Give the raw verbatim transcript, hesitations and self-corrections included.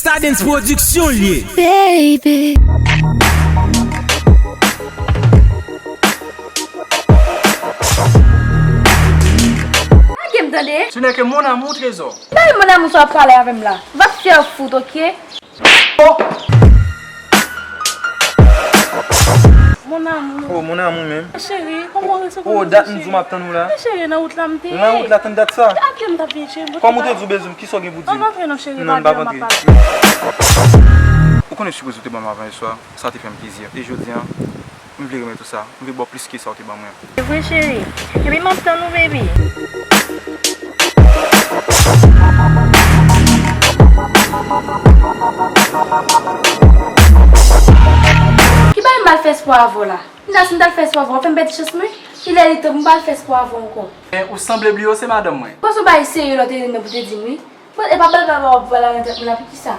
Stardens Production l ye. Baby. Lage m tande. Ce n'est que mon amour, Trésor. Bay mon amour sa w ap pale avè m la. Va te fè fout, ok? Oh! Mon amour. Oh, mon amour menm. Cheri, kòman w rete? Oh, dat m di w m ap tann ou la. Cheri, nan wout la m te ye. Nan wout la, tann dat sa. Apre m t ap vin, cheri. Kòman w te di w bezwen m? Kisa w gen pou di An m? antre non, cheri. Non, m pa antre. Ou konnen sipriz ou te ban m avan yè swa, sa te fè m plezi. E jodi a, m vle remèt ou sa. M vle ba w plis ke sa w te ban mwen. Se vre, cheri. Epi m ap tann ou, baby. Ki bagay m al fè espwa avè w la? M ta si m t al fè espwa avè w, w ap fè m pèdi chans mwen. Kilè li tan pou m pa al fè espwa avè w ankò? Men ou sanble bliye w se madanm mwen. Panse w bay serye lè w te, w te di m wi. Bon, e pa bèl bagay w ap pale nan tèt mwen la, poukisa?